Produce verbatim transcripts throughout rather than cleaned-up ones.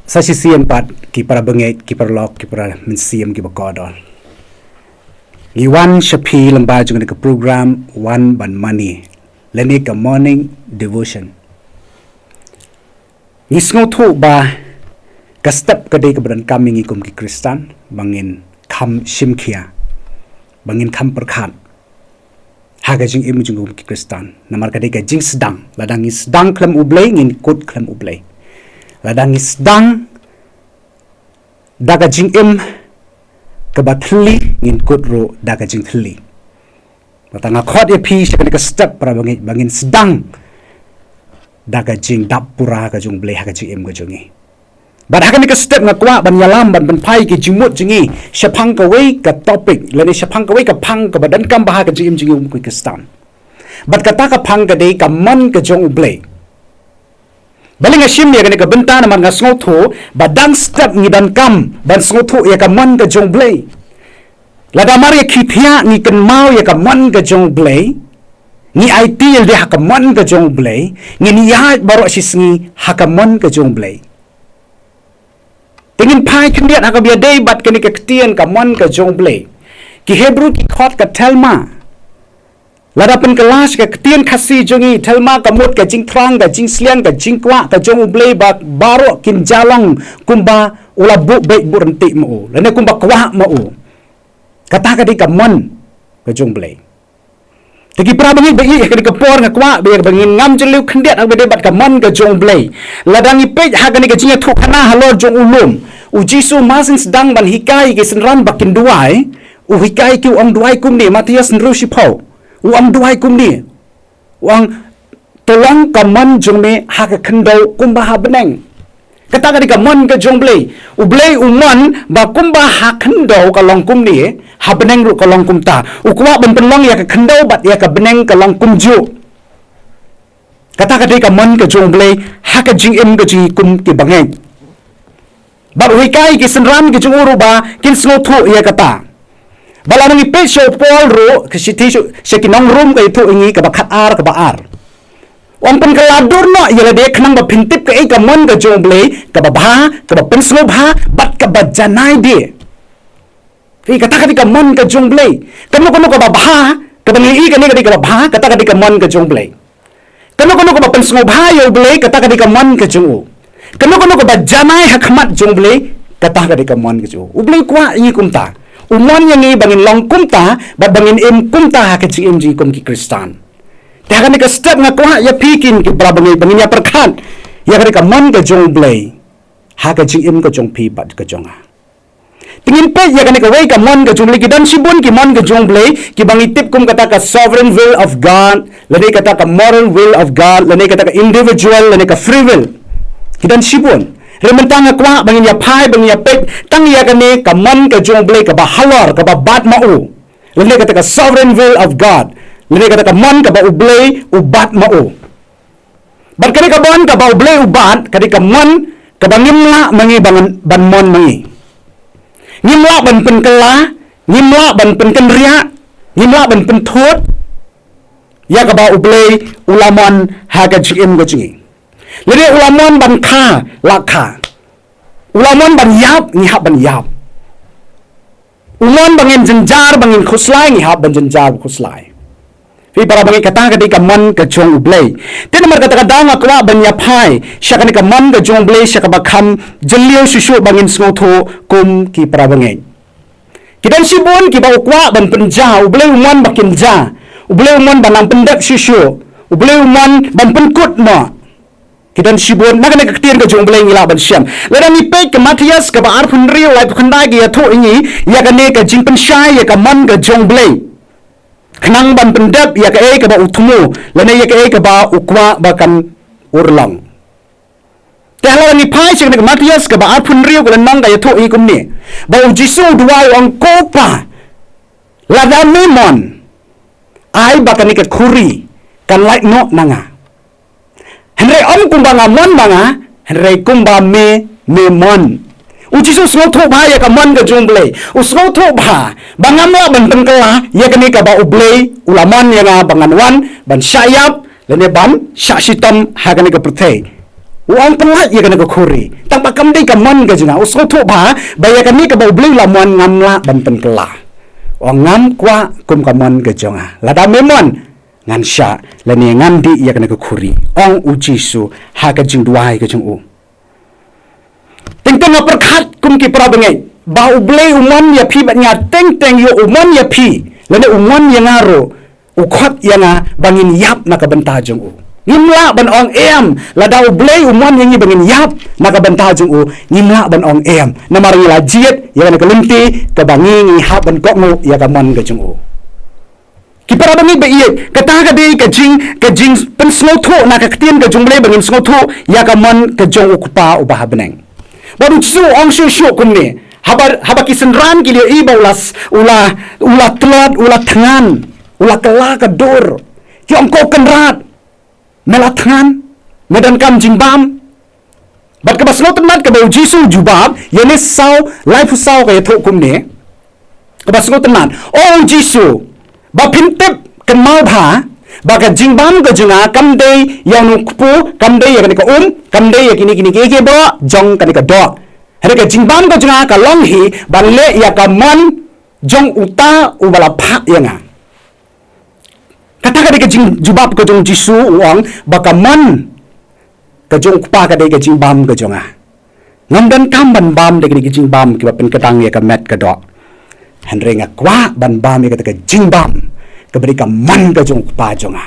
Sa shisien pat, ki para bangeit, ki paralok, ki para mynsiem, ki ba kordor. Ngi wan sha phi lyngba jong kane ka program Wan Ban Mane, lane ka morning devotion. Ngi sngewthuh ba ka step ka dei kaba donkam ïa ngi kum ki Khristan, ba ngin kham shimkhia, ba ngin kham pyrkhat ha ka jingim jong ngi kum ki Khristan. Namar ka dei ka jingsdang, lada ngi sdang khlem U Blei, ngin kut khlem U Blei. Lada ngi sdang da ka jingim kaba thylli, ngin kut ruh da ka jingthylli. Bad nga khot ïa phi sha kane ka step, para bangeit, ba ngin sdang da ka jingdap pura ka jong U Blei ha ka jingim ka jong ngi. Bad ha kane ka step nga kwah ban ïalam, ban pynphai ki jingmut jong ngi shaphang kawei ka topic, lane shaphang kawei ka phang kaba donkam bha ha ka jingim jong ngi kum ki Khristan. Bad kata ka phang ka dei ka mon ka jong U Blei. Balei nga shim ïa kane ka bynta? Namar nga sngewthuh ba dang step ngi donkam ban sngewthuh ïa ka mon ka jong U Blei. Lada mar ïa ki thiah ngi kynmaw ïa ka mon ka jong U Blei, ngi aiti ïa lade ha ka mon ka jong U Blei, ngin ïaid baroh shisngi ha ka mon ka jong U Blei. Te ngin phai khyndiat ha kaba ïadei bad kane ka ktien ka mon ka jong U Blei. Ki Hebru ki khot ka telma. Lada pynkylla sha ka ktien Khasi jong ngi, telma ka mut ka jingthrang, ka jingsliang, ka jingkwah ka jong U Blei ba baroh kin jia long kumba u la buh beit buh ryntih ma u, lane kumba kwah ma u. Kata ka dei ka mon ka jong U Blei. Te ki para bangeit, ba ïa kane ka por nga kwah ba ïa ba ngin ngam jylliew khyndiat ha kaba ïadei bad ka mon ka jong U Blei. Lada ngi peit ha kane ka jingïathuhkhana halor jong u lum, U Jisu mar syn sdang ban hikai ïa ki synran ba kin duwai, u hikai ïa ki, u ong duwai kumne, Mathaios hynriew shiphew. U ong duwai kumne. U ong, to long ka mon jong me ha ka khyndew kumba ha bneng. Kata ka dei ka mon ka jong U Blei. U Blei u mon ba kumba ha khyndew ka long kumne, ha bneng ruh ka long kumta. U kwah ban pynlong ïa ka khyndew bad ïa ka bneng ka long kumjuh. Kata ka dei ka mon ka jong U Blei ha ka jingim ka jong ngi kum ki bangeit. Bad u hikai ïa ki synran ki jong u ruh ba kin sngewthuh ïa kata. Ba lada ngi peit sha u Paul ruh, ka shithi sha, sha ki nong Rom, ka ïathuh ïa ngi, kaba khatar, kaba ar. U ong pynkylla dur noh ïa lade khnang ba phin tip kaei ka mon ka jong U Blei, kaba bha, kaba pynsngewbha, bad kaba janai de. Te kata ka dei ka mon ka jong U Blei. Kano kano kaba bha, kaba ngi ïohi kane ka dei kaba bha, kata ka dei ka mon ka jong U Blei. Kano kano kaba pynsngewbha ïa U Blei, kata ka dei ka mon ka jong u. Kano kano kaba janai ha khmat jong U Blei, kata ka dei ka mon ka jong u. U Blei u kwah ïa ngi kumta. U mon ïa ngi ba ngin long kumta, bad ba ngin im kumta ha ka jingim jong ngi kum ki Khristan. Te ha kane ka step nga kwah ïa phi ki para bangeit ba ngin ïa pyrkhat ïa kane ka mon ka jong U Blei ha ka jingim ka jong phi bad ka jong nga. Te ngin peit ïa kane kawei ka mon ka jong U Blei, ki don shibun ki mon ka jong U Blei, kiba ngi tip kum kata ka sovereign will of God, lane kata ka moral will of God, lane kata ka individual, lane ka free will. Ki don shibun. Hynrei mynta nga kwah ba ngin ïa phai, ba ngin ïa peit tang ïa kane ka mon ka jong U Blei kaba halor, kaba bat ma u. Lane kata ka sovereign will of God, lane kata ka mon kaba U Blei u bat ma u. Bad kane ka mon kaba U Blei u bat, ka dei ka mon kaba ngim lah ma ngi ban, ban mon ma ngi. Ngim lah ban pynkylla, ngim lah ban pynkynriah, ngim lah ban pynthut ïa kaba U Blei u la mon ha ka jingim ka jong ngi. Lane u la mon ban kha, lah kha. U la mon ban ïap, ngi hap ban ïap. U mon ba ngin jynjar, ba ngin khuslai, ngi hap ban jynjar, khuslai. Phi para bangeit, kata ka dei ka mon ka jong U Blei. Te namar kata ka daw nga kwah ban ïa phai sha kane ka mon ka jong U Blei sha kaba kham jylliew shuh shuh ba ngin sngewthuh kum ki para bangeit. Ki don shibun kiba u kwah ban pynjia, U Blei u mon ba kin jia. U Blei u mon ban nang pyndep shuh shuh. U Blei u mon ban pynkut noh. Ki don shibun, na kane ka ktien ka jong U Blei ngi lah ban shem. Lada ngi peit ka Mathaios kaba arphew hynriew, laiphew khyndai, ka ïathuh ïa ngi ïa kane ka jingpynshai ïa ka mon ka jong U Blei. Khnang ban pyndep ïa kaei kaba u thmu, lane ïa kaei kaba u kwah ba kan urlong. Te lada ngi phai sha kane ka Mathaios kaba arphew hynriew, ka lynnong, ka ïathuh ïa ngi kumne. Ba U Jisu u duwai, u ong, Ko Pa, lada me mon, ai ba kane ka khuri kan lait noh na nga. Hynrei ym kumba nga mon ma nga, hynrei kumba me, me mon. U Jisu u sngewthuh bha ïa ka mon ka jong U Blei. U sngewthuh bha ba ngam lah ban pynkylla ïa kane kaba U Blei u la mon ïa nga ba ngan wan ban shah ïap lane ban shah shitom ha kane ka pyrthei. U ong pynlait ïa kane ka khuri. Tang ba kam dei ka mon ka jong nga. U sngewthuh bha ba ïa kane kaba U Blei u la mon ngam lah ban pynkylla. U ong ngam kwah kum ka mon ka jong nga. Lada me mon ngan shah lane ngan dih ïa kane ka khuri. Ong U Jisu ha ka jingduwai ka jong u. Teng teng nga pyrkhat kum ki para bangeit ba U Blei u mon ïa phi bad nga teng teng ïoh u mon ïa phi lane u mon ïa nga ruh. U khot ïa nga ba ngin ïap na ka bynta jong u. Ngim lah ban ong em, lada U Blei u mon ïa ngi ba ngin ïap na ka bynta jong u, ngim lah ban ong em. Namar ngi la jied ïa kane ka lynti kaba ngi ngi hap ban kohnguh ïa ka mon ka jong u. Ki para bangeit ba ïeit, kata ka dei ka jing, ka jingpynsngewthuh na ka ktien ka jong U Blei ba ngin sngewthuh ïa ka mon ka jong U Kpa uba ha bneng. Bad U Jisu u ong shuh shuh kumne, haba, haba ki synran ki la ïohi ba u la, u la, u la tlot, u la thngan, u la kylla ka dur. Ki ong, ko Kynrad, me la thngan, me donkam jingbam. Bad kaba sngewtynnat kaba U Jisu u jubab, ïa ne saw, laiphew saw ka ïathuh kumne. Kaba sngewtynnat, o U Jisu, ba phin tip kynmaw bha ba ka jingbam ka jong nga kam dei ïa une u kpu, kam dei ïa kane ka um, kam dei ïa kine kine kiei kiei baroh jong kane ka doh. Hynrei ka jingbam ka jong nga ka long hi ban leh ïa ka mon jong uta uba la phah ïa nga. Kata ka dei ka jingjubab ka jong U Jisu, u ong ba ka mon ka jong U Kpa ka dei ka jingbam ka jong nga. Ngam donkam ban bam da kine ki jingbam kiba pynkdang ïa ka met ka doh. Hynrei nga kwah ban bam ïa kata ka jingbam kaba dei ka mon ka jong U Kpa jong nga.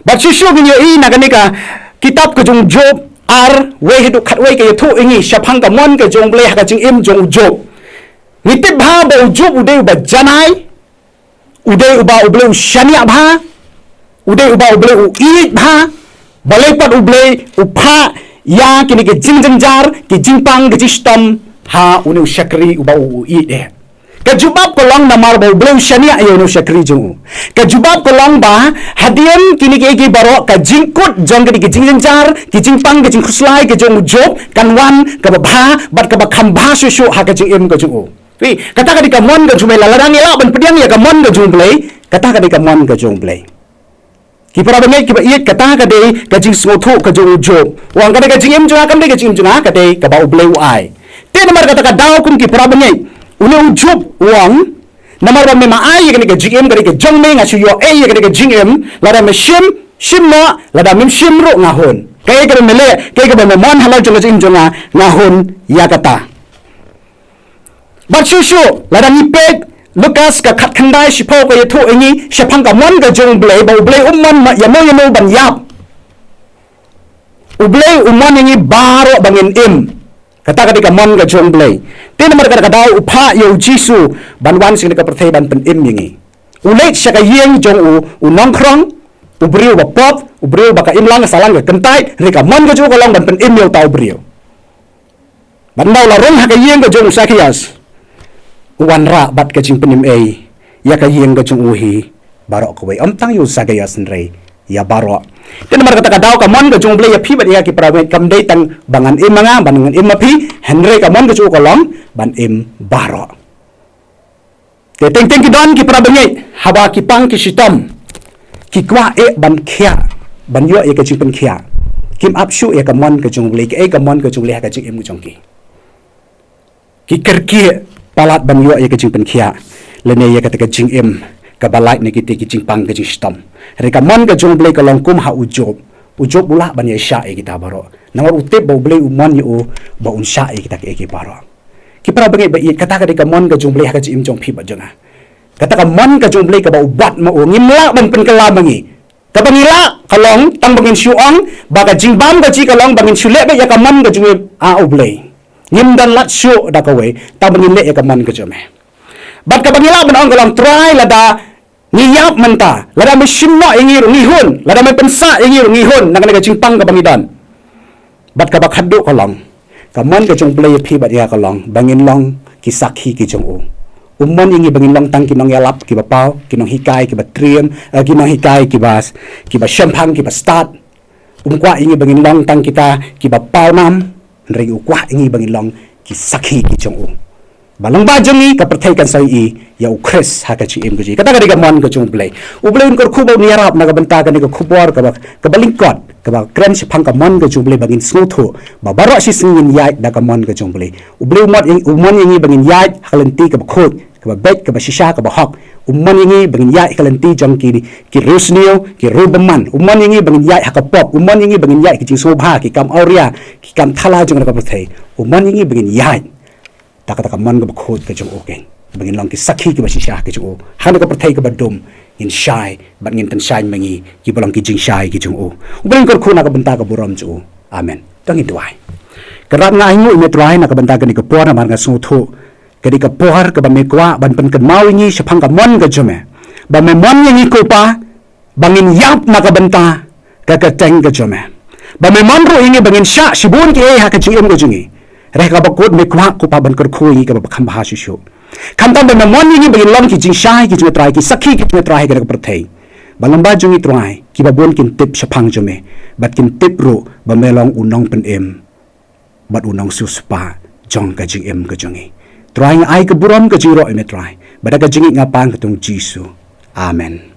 Bad shuh shuh ngin ïohi na kane ka kitab ka jong u Job ar wei haduh khatwei ka ïathuh ïa ngi shaphang ka mon ka jong U Blei ha ka jingim jong u Job. Ngi tip bha ba u Job u dei uba janai, u dei uba U Blei u shaniah bha, u dei uba U Blei u ïeit bha, balei pat U Blei u phah ïa kine ki jingjynjar, ki jingpang, ki jingshitom ha une u shakri uba u, u ïeit eh. Ka jubab ka long namar ba U Blei u shaniah ïa une u shakri jong u. Ka jubab ka long ba hadien kine kiei kiei baroh ka jingkut jong kine ki jingjynjar, ki jingpang, ki jingkhuslai ka jong u Job kan wan kaba bha bad kaba kham bha shuh shuh ha ka jingim ka jong u. Wi, kata ka dei ka mon ka jong U Blei, lada ngi lah ban pdiang ïa ka mon ka jong U Blei, kata ka dei ka mon ka jong U Blei. Ki para bangeit kiba ïeit, kata ka dei ka jingsngewthuh ka jong u Job. U ong ka dei ka jingim jong nga, kam dei ka jingim jong nga, ka dei kaba U Blei u ai. Te namar kata ka daw kum ki para bangeit, une u Job u ong, namar ba me ma ai ïa kane ka jingim ka dei ka jong me, nga shu ïoh-ei ïa kane ka jingim, lada me shim, shim noh, lada mem shim ruh nga hun. Kaei kaba me leh, kaei kaba me mon halor jong ka jingim jong nga, nga hun ïa kata. Bad shuh shuh, lada ngi peit Lukas ka khatkhyndai shiphew ka ïathuh ïa ngi shaphang ka mon ka jong U Blei, ba U Blei um mon ma ïano ïano ban ïap. U Blei u mon ïa ngi baroh ba ngin im. Kata ka dei ka mon ka jong U Blei. Te namar kata ka daw u phah ïa u Jisu ban wan sha kane ka pyrthei ban pynim ïa ngi. U leit sha ka ïing jong u, u nongkhrong, u briew ba pop, u briew ba ka imlang ka sahlang ka kyntait, hynrei ka mon ka jong u ka long ban pynim ïa uta u briew. Bad ynda u la rung ha ka ïing ka jong u Sakias, u wanrah bad ka jingpynim ei ïa ka ïing ka jong u hi baroh kawei. Ym tang ïa u Sakias hynrei ïa baroh. Te namar kata ka daw ka mon ka jong U Blei ïa phi bad ïa ki para bangeit kam dei tang ba ngan im ma nga, ba ngan im ma phi, hynrei ka mon ka jong u ka long ban im baroh. Te teng teng ki don ki para bangeit, haba ki pang ki shitom, ki kwah eh ban khiah, ban ïoh ïa ka jingpynkhiah. Kim ap shuh ïa ka mon ka jong U Blei, kaei ka mon ka jong U Blei ha ka jingim ka jong ki. Ki kyrkieh palat ban ïoh ïa ka jingpynkhiah, lane ïa kata ka jingim kaba lait na kita ki jingpang ka jingshitom. Hynrei ka mon ka jong U Blei ka long kum ha u Job. U Job u lah ban ïaishah ïa kita baroh. Namar u tip ba U Blei u mon ïa u ba un shah ïa kita kiei kiei baroh. Ki para bangeit ba ïeit, kata ka dei ka mon ka jong U Blei ha ka jingim jong phi bad jong nga. Kata ka mon ka jong U Blei kaba u bat ma u, ngim lah ban pynkylla ma ngi. Kaba ngi lah ka long tang ba ngin shu ong ba ka jingbam ka jong ngi ka long ba ngin shu leh beit ïa ka mon ka jong U Blei. Ngim don lad shuh da kawei tang ba ngin leh ïa ka mon ka jong Me. Bad kaba ngi lah ban ong ka long, Trai, lada ngi ïap mynta, lada Me shim noh ïa ngi ruh ngi hun, lada Me pynsah ïa ngi ruh ngi hun na kane ka jingpang kaba ngi don. Bad kaba khadduh ka long, ka mon ka jong U Blei ïa phi bad ïa nga ka long ba ngin long ki sakhi ki jong u. Um mon ïa ngi ba ngin long tang ki nongïalap kiba paw, ki nonghikai kiba triem, eh, ki nonghikai kiba, kiba shemphang, kiba stad. Um kwah ïa ngi ba ngin long tang kita kiba paw nam, hynrei u kwah ïa ngi ba ngin long ki sakhi ki jong u. Ba lyngba jong ngi ka pyrthei kan sa ïohi ïa u Khrist ha ka jingim ka jong ngi. Kata ka dei ka mon ka jong U Blei. U Blei un kyrkhu ba un ïarap na ka bynta kane ka khubor kaba, kaba lyngkot, kaba kren shaphang ka mon ka jong U Blei, ba ngin sngewthuh ba baroh shi sngi ngin ïaid da ka mon ka jong U Blei. U Blei u mon ïa, u mon ïa ngi ba ngin ïaid ha ka lynti kaba khuid, kaba beit, kaba shisha, kaba hok. U mon ïa ngi ba ngin ïaid ha ka lynti jong ki, ki riewsniew, ki riewbymman. U mon ïa ngi ba ngin ïaid ha ka pop. U mon ïa ngi ba ngin ïaid ha ki jingsngewbha, ki kam awria, ki kam thala jong ka pyrthei. U mon ïa ngi ba ngin ïaid da kata ka mon kaba khuid ka jong u, keiñ, ba ngin long ki sakhi kiba shisha ki jong u ha kane ka pyrthei kaba dum. Ngin shai bad ngin pynshai ma ngi kiba long ki jingshai ki jong u. U Blei un kyrkhu na ka bynta ka burom jong u. Amen. To ngin duwai. Kynrad, nga ainguh ïa me Trai na ka bynta kane ka por, namar nga sngewthuh ka dei ka por kaba me kwah ban pynkynmaw ïa ngi shaphang ka mon ka jong me, ba me mon ïa ngi, ko Pa, ba ngin ïap na ka bynta ka kyrteng ka jong me, ba me mon ruh ïa ngi ba ngin shah shibun kiei ha ka jingim ka jong ngi. Re kaba kut me kwah, ko Pa, ban kyrkhu ïa ngi kaba kham bha shuh shuh. Khamtam ba me mon ïa ngi ba ngin long ki jingshai ki jong me Trai, ki sakhi ki jong me Trai ha kane ka pyrthei, ba lyngba jong ngi Trai kiba bun kin tip shaphang jong me, bad kin tip ruh ba me long u nongpynim bad u nongsiewspah jong ka jingim ka jong ngi. Trai, nga ai ka burom, ka jingïaroh ïa me Trai, bad da ka jingngeit nga pan ha ka kyrteng Jisu. Amen.